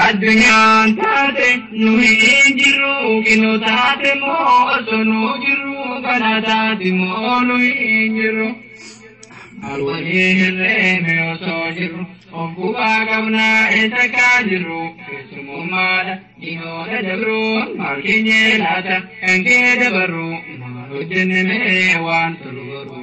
Addunyaan taate nu hin jirru kinoo taate moo osoo nu jirru kana taate moo nu hin jirru. Maal walii hirreeme osoo jirru of gubaa qabnaa eessa kaa jirru keessummaadha dhiyyoodha dabruun maal keenyee laata kan kee dabarru maal hojjenne mee waan tolu garuu.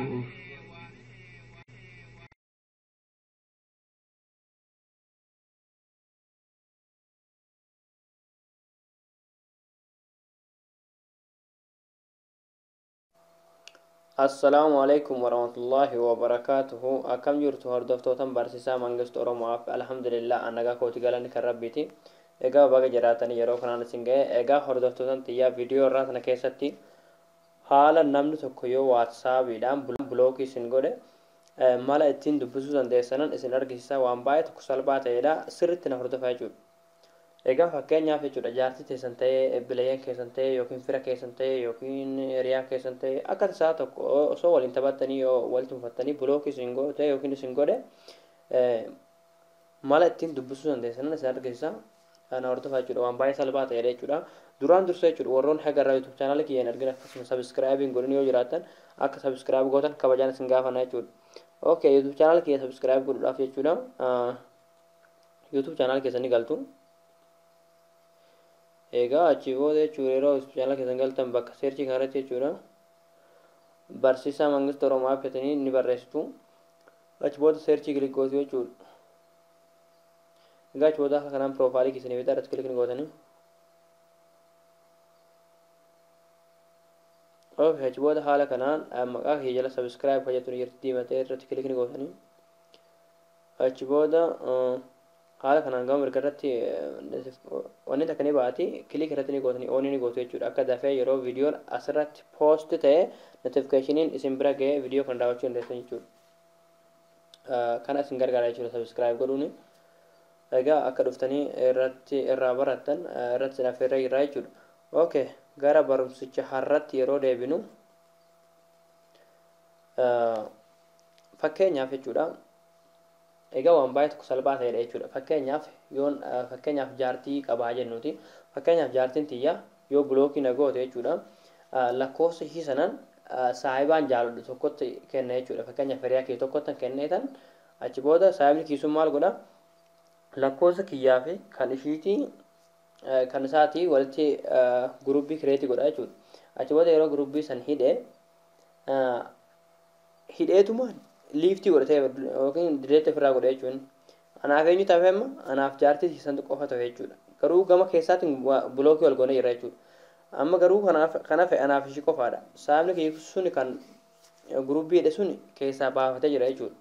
Assalaamu alaikum warahmatullaahi wabarakaatuhu. Akkam jirtu hordoftootan barsiisaa Mangistuu Oromoo? Alhamdulillah, nagaa kooti, galanni kan Rabbiiti. Egaa baga jiraatanii yeroo kanaan isin ga'e. Egaa hordoftootan xiyyaa, viidiyoo irraa kana keessatti haala namni tokko yoo WhatsAppiidhaan block isin godhe mala ittiin dubbisuu dandeessanan isin argisiisa. Waan baay'ee tokko salphaa ta'edha. Sirriitti na hordofaa jechuudha. Egaa fakkeenyaaf jechuudha, jaartii teessan ta'ee, bileeyyan keessan ta'ee, yookiin fira keessan ta'ee, yookiin hiriyaa keessan ta'ee, akka tasaa tokko osoo waliin taphattanii yoo walitti mufattanii block isin godhe yookiin isin godhe mala ittiin dubbisuu dandeessanan isin argisiisa. Kana hordofaa jechuudha. Waan baay'ee salphaa ta'edha jechuudha. Duraan dursa jechuudha, warroonni haga irraa YouTube channel kiyya hin argin akkasuma subscribe hin godhin yoo jiraatan akka subscribe gootan kabajaan isin gaafanna jechuudha. Okay, YouTube channel kiyya subscribe godhuudhaaf jechuudha, YouTube channel keessan ni galtu. Egaa achii booda jechuudha, yeroo YouTube channel keessan galtan bakka search kanarratti jechuudha, barsiisaa Mangistuu Oromoo jettanii ni barreessitu. Achi booda search click gootu jechuudha. Egaa achi booda akka kanaan profile keessanii bitaa irratti click ni gootanii. Okay, achi booda haala kanaan maqaa kiyya jala subscribe kan jettu ni jirti, diimatee, irratti click ni gootanii. Achi booda haala kanaan gama mirga irratti wanni takka ni baati, click irratti ni gootanii on ni gootu jechuudha. Akka dafee yeroo viidiyoon asirratti post ta'e notificationiin isin bira ga'ee viidiyoo kan daawwachuu dandeessan jechuudha. Kana isin gargaara jechuudha subscribe godhuuni. Egaa akka dhuftanii irratti irraa barattan irratti isin affeerree jirra jechuudha. Okay, gara barumsicha har'atti yeroo deebinu, fakkeenyaaf jechuudha. Egaa waan baay'ee tokko salphaa ta'edha jechuudha. Fakkeenyaaf yoon fakkeenyaaf jaartii qabaa jennuuti. Fakkeenyaaf jaartiin tiyya yoo block na goote jechuudha, lakkoofsa ishii sanan saahibaan jaaladhu tokkotti kenna jechuudha. Fakkeenyaaf hiriyaa kee tokkotti kenneetan achi booda saahibni kii sun maal godha? Lakkoofsa kiyyaa fi kan ishiitii kan isaatii walitti group create godha jechuudha. Achi booda yeroo group san hidhe hidheetuma left godhatee yookiin delete ofirraa godhe jechuun anaaf eenyu tafe? Amma anaaf jaartii santu qofa tafe jechuudha. Garuu gama keessaatiin block wal goonee jira jechuudha. Amma garuu kanaaf kanaaf anaaf ishii qofaadha. Saahibni kiyya sun kan group hidhe sun keessaa baafatee jira jechuudha.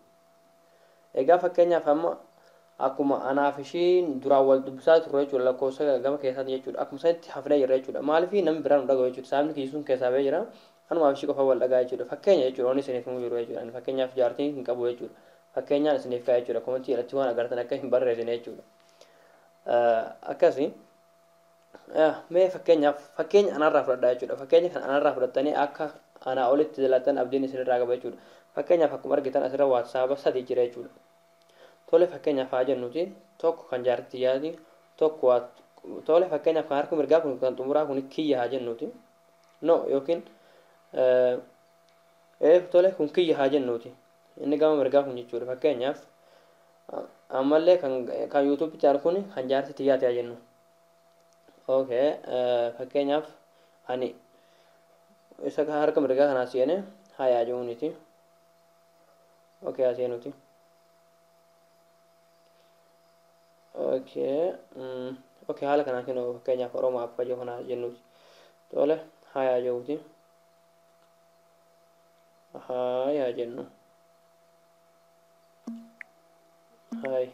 Egaa fakkeenyaaf amma akkuma anaaf ishiin duraan wal dubbisaa turre jechuudha, lakkoofsa gama keessaatiin jechuudha. Akkuma sanitti hafnee jira jechuudha. Maaliif? Namni biraan nu dhagahu jechuudha. Saahibni kiyya sun keessaa bahee jira. Kanumaaf ishii qofa wal dhagaa jechuudha. Fakkeenya jechuudha, wanni isiniif himuu jiru jechuudha. Ani fakkeenyaaf jaartiin hin qabu jechuudha. Fakkeenyaan isiniif kaa'e jechuudha. Comment irratti waan agartan akka hin barreessine jechuudha. Akkasi. Mee fakkeenyaaf fakkeenya anarraa fudhadhaa jechuudha. Fakkeenya kana anarraa fudhattanii akka anaa olitti dalatan abdiin isinirraa qaba jechuudha. Fakkeenyaaf akkuma argitan asirra WhatsApp sadi jira jechuudha. Tole, fakkeenyaaf haa jennuti tokko kan jaartii yaati tokko, tole, fakkeenyaaf kan harka mirgaa kun kan xumuraa kun kiyya haa jennuti. No, yookiin tole, kun kiyya haa jennuti. Inni gama mirgaa kun jechuudha. Fakkeenyaaf ammallee kan YouTube channel kun kan jaartii xiyyaati haa jennu. Okay, fakkeenyaaf ani isa kan harka mirgaa kanaa seene haa yaajuuniti. Okay, haa seenuti. Okay, okay, haala kanaan kennu fakkeenyaaf Oromoo App jiru kanaa jennuti. Tole, haa yaajuuti. Haa yaa jennu. Hi.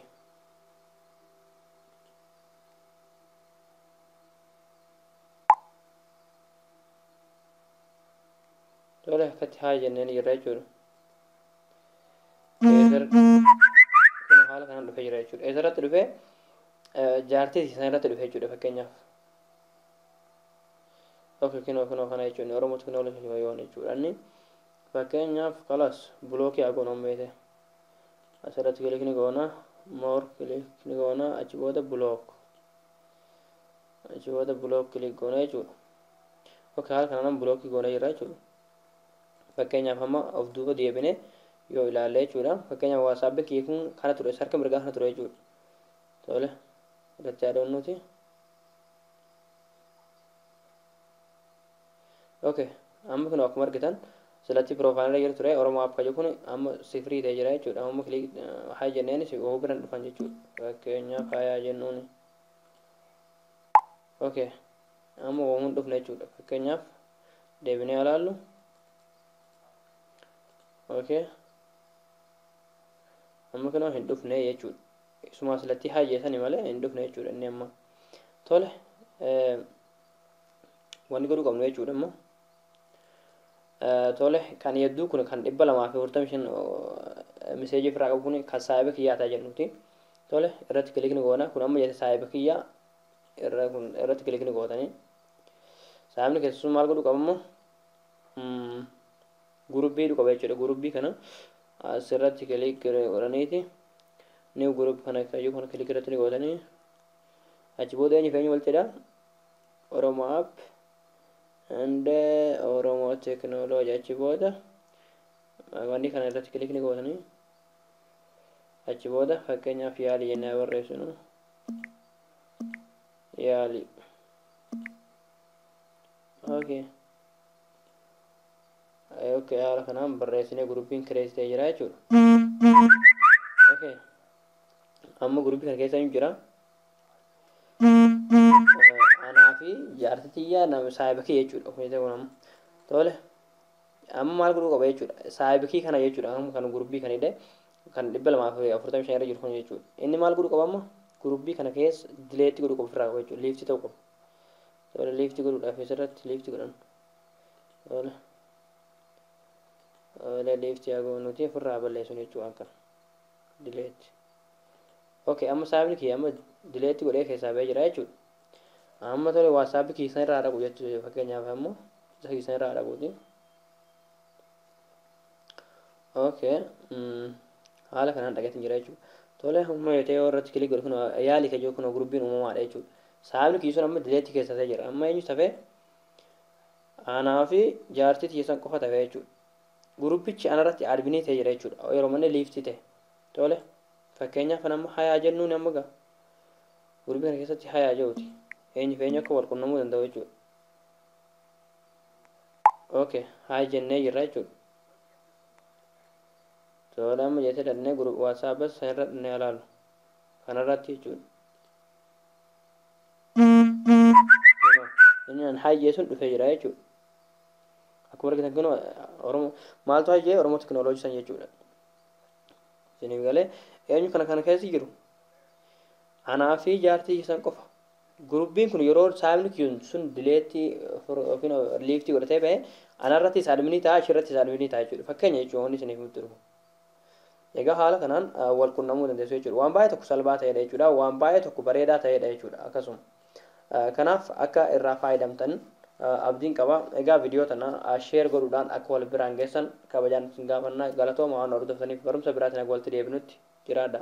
Tole, akkatti haa jenneen jirra jechuudha. Kun haala kanaan dhufee jira jechuudha. Eessarratti dhufee? Jaartii isaan irratti dhufee jechuudha fakkeenyaaf. Okay, kinoo kinoo kana jechuudha. Oromoo Teknoolojii yoon jechuudha. Inni fakkeenyaaf kalas block haa goonu ammeete. Asirratti click ni goona. More click ni goona. Achi booda block. Achi booda block click goona jechuudha. Okay, haala kanaan blockii goonee jira jechuudha. Fakkeenyaaf amma of duuba deebine yoo ilaalle jechuudha. Fakkeenyaaf WhatsAppiin kiyya kun kana ture, harka mirgaa kana ture jechuudha. Tole, irratti yaadannuuti. Okay, amma kun akkuma argitan silatti piroofaayilii irra ture Oromoo app kan kun amma sifirii ta'ee jira jechuudha. Amma click haa jenneen si oo biran dhufan jechuudha. Fakkeenyaaf haa jennuuni. Okay, amma oomuun dhufne jechuudha. Fakkeenyaaf deebinee ilaallu. Okay, amma kunoo hin dhufne jechuudha. Isuma silatti haa jeesani malee hin dhufne jechuudha inni amma. Tole, wanni godhuu qabnu jechuudha immoo. Tole, kan hedduu kun kan 245 miseejii ofirraa qabu kun kan saayiba kiyyaa ta'a jennuti. Tole, irratti kilikni goona. Kun amma jette saayiba kiyyaa irra kun irratti kilikni gootanii. Saayibni keessattuu sun maal godhuu qaba immoo? Gurubbii qaba jechuudha. Gurubbii kana asirratti click godhaniiti. New group kana kayyuu kana click irratti ni gootanii. Achi booda eenyu fi eenyu walitti hidha? Oromo app and Oromo technology. Achi booda wanni kana irratti click ni gootanii. Achi booda fakkeenyaaf yaali jennee barreessinu. Yaali. Okay. Okay, haala kanaan barreessinee gurubbiin create ta'ee jira jechuudha. Okay. Amma gurubbii kana keessa eenyu jira? Anaa fi jaartii tiyyaa nama saayiba kiyya jechuudha. Kun ta'uu amma. Tole. Amma maal godhuu qaba jechuudha. Saayiba kiyya kana jechuudha. Amma kan gurubbii kan hidhe kan 245 irra jiru kun jechuudha. Inni maal godhuu qaba amma? Gurubbii kana keessa delete godhuu qaba ofirraa qaba jechuudha. Left ta'uu qaba. Tole, left godhuudhaaf asirratti left godhan. Tole. Tole, left yaa goonuti ofirraa balleessuun jechuudha akkana. Delete. Okay, amma saayibni kiyya amma delete godhee keessaa ba'ee jira jechuudha. Amma tole, WhatsApp keessan irraa dhaqu jechuudha. Fakkeenyaaf ammoo isa keessan irraa dhaquuti. Okay, haala kanaan dhaqeetiin jira jechuudha. Tole, amma yoo ta'e irratti click godhu kun yaali kajoo kun gurubbiin uumamaadha jechuudha. Saayibni kiyya sun amma delete keessa ta'ee jira. Amma eenyu tafee? Anaa fi jaartii tiyya san qofa tafee jechuudha. Gurubbichi anarratti adminii ta'ee jira jechuudha. Yeroo manni left ta'e. Tole, fakkeenyaaf amma hayaa jennuun amma gaa. Gurubbii kana keessatti hayaa jedhuti. Eenyu fi eenyu akka wal qunnamuu danda'u jechuudha. Okay, haa jennee jirra jechuudha. Tole, amma jettee dhaqnee group WhatsApp san irra dhaqnee ilaallu. Kanarratti jechuudha. Inni an hayyee sun dhufee jira jechuudha. Akkuma argitan kun Oromoo maaltu hayyee Oromoo teknooloojii san jechuudha. Isiniif galee eenyu kana kana keessa jiru? Anaa fi jaartii san qofa. Gurubbiin kun yeroo saayibni kun sun delete yookiin left godhatee ba'e anarrattis adminii ta'a, achirrattis adminii ta'a jechuudha. Fakkeenya jechuudha wanni isiniif nutti dhufu. Egaa haala kanaan wal qunnamuu dandeessu jechuudha. Waan baay'ee tokko salphaa ta'edha jechuudha. Waan baay'ee tokko bareedaa ta'edha jechuudha. Akkasuma. Kanaaf akka irraa fayyadamtan abdiin qaba. Egaa viidiyoo tana share godhuudhaan akka wal biraan geessan kabajaan isin gaafannaa. Galatooma waan hordoftaniif. Barumsa biraatiin akka walitti deebinutti jiraadha.